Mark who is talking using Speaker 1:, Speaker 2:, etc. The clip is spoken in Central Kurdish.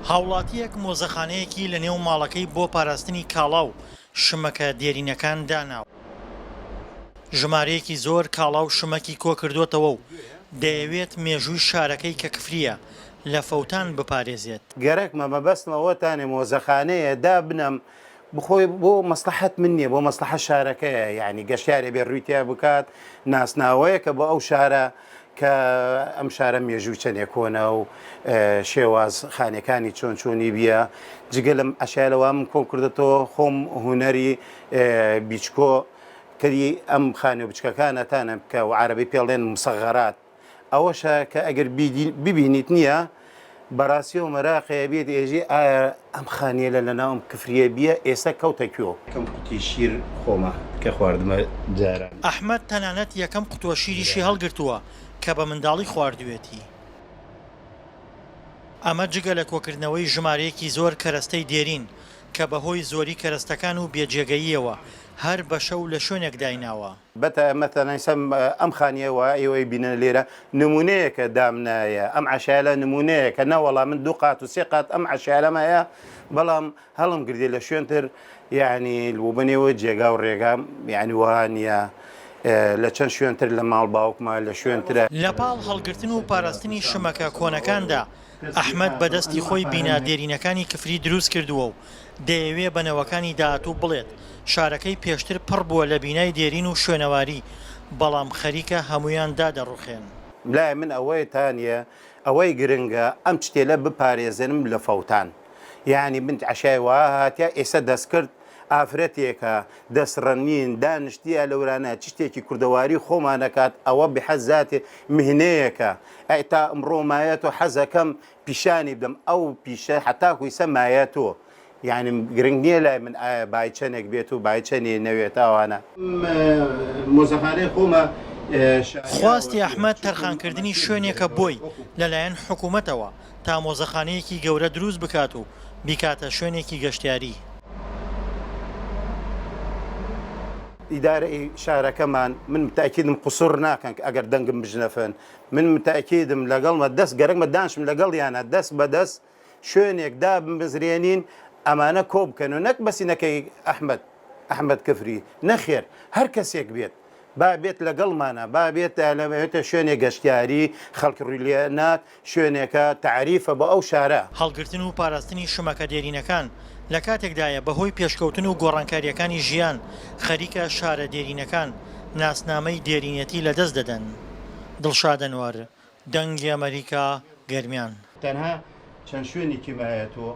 Speaker 1: هاوڵاتییەک مۆزەخانەیەکی لەنێو ماڵەکەی بۆ پاراستنی کاڵا و شمەکە دێرینەکان داناوە. ژمارەیەکی زۆر کاڵا و شمەکی کۆکردۆتەوە و دەیەوێت مێژووی شارەکەی کە کفرییە لە فەوتان بپارێزێت.
Speaker 2: گەرەکمە مەبەستم ئەوەتانێ مۆزەخانەیە دابنەم بخۆی بۆ مەسڵەحەت من نیە بۆ مەسڵەحەت شارەکەیە یانی گەشتیارێ بێ ڕووی تیا بکات ناسناوەیەکە بۆ ئەو شارە کە ئەم شارە مێژووی چەندێ کۆنە و شێواز خانەکانی چۆن چۆنی بیە جگە لەم ئەشیا لەوا من کۆم کردێتەوە خۆم هونەری بیچکۆ کەری ئەم خانە بچکەکانەتانە بکە و عربی پێڵێن مسەغەرات ئەوەشە کە ئەگەر ببینیت نییە بەڕاستی و مەراقەیە بێت ئێژی ئایا ئەم خانیە لە لەناو ئەم کفریە بیە ئێستا کەوتە کوێ؟ کەم قوتی شیر خۆمە کە خواردمە جاران.
Speaker 1: ئەحمەد تەنانەت یەکەم قوتووە شیریشی هەڵگرتووە کە بە منداڵی خواردوویەتی. ئەمە جگە لە کۆکردنەوەی ژمارەیەکی زۆر کەرەستەی دێرین کە بەهۆی زۆری کەرەستەکان و بێجێگەییەوە هەر بە شەو لە شوێنێک دایناوە.
Speaker 2: بەتە مەسەلەن ئیستا ئەم خانیە وا ئێوە ئەیبینن لێرە نمونەیەکە دامنایە ئەم عەشایەلە نمونەیەکە نەوەڵا من دوو قات و سێ قات ئەم عەشایەلەم هەیە بەڵام هەڵم گردێ لە شوێن تر یعنی بۆ بنێوە جێگا و ڕێگام یعنی وەها نییە لە چەند شوێن تر لە ماڵ باوکما لە شوێن ترە.
Speaker 1: لە پاڵ هەڵگرتن و پاراستنی شمەکە کۆنەکاندا، ئەحمەد بە دەستی خۆی بینا دێرینەکانی کفری دروست کردووە و دەیەوێ بە نەوەکانی داهاتوو بڵێت شارەکەی پێشتر پڕ بووە لە بینای دێرین و شوێنەواری، بەڵام خەریکە هەموویان دادەڕوخێن.
Speaker 2: لای من ئەوەی تانیە ئەوەی گرنگە ئەم چتێلە بپارێزێنم لە فەوتان یانی بنت عەشای وا هاتیا ئێسە دەستکرد ئافرەتێکە دەست ڕەنین دانشتیە لەورانە چشتێکی کوردەواری خۆمان ئەکات ئەوە بحەد زاتێ مهنەیەکە ئەی تا ئمڕۆ مایەتۆ حەزەکەم پیشانی بدەم ئەو پیشە هەتاکو ئیسە مایەتۆ یانی گرنگ نیە لای من ئایا بای چەنێک بێت و بای چەنێ نەوێت ئەوانە. مۆزەخانەی خۆمە
Speaker 1: خواستی ئەحمەد تەرخانکردنی شوێنێکە بۆی لەلایەن حکومەتەوە تا مۆزەخانەیەکی گەورە دروست بکات و بیکاتە شوێنێکی گەشتیاری.
Speaker 2: ئیدارەی شارەکەمان من متەئکیدم قسور ناکەن ئەگەر دەنگم بژنەفن من متەئکیدم لەگەڵمە دەست گەرەکمە دانشم لەگەڵیانە دەست بە دەست شوێنێک دابمزرێنین ئەمانە کۆ بکەن و نەک بەسی نەکەی ئەحمەد ئەحمەد کفری نەخێر هەر کەسێک بێت با بێت لەگەڵمانە با بێت لەبێتە شوێنێک گەشتیاری خەڵک ڕووی لێ نات شوێنێکە تەعریفە بۆ ئەو شارە.
Speaker 1: هەڵگرتن و پاراستنی شمەکە دێرینەکان لە کاتێکدایە بەهۆی پێشکەوتن و گۆڕانکارییەکانی ژیان خەریکە شارە دێرینەکان ناسنامەی دێرینێتی لەدەست دەدەن. دڵشاد ئەنوەر، دەنگی ئەمەریکا، گەرمیان.
Speaker 2: تەنها چەند شوێنێکی مایەتۆ.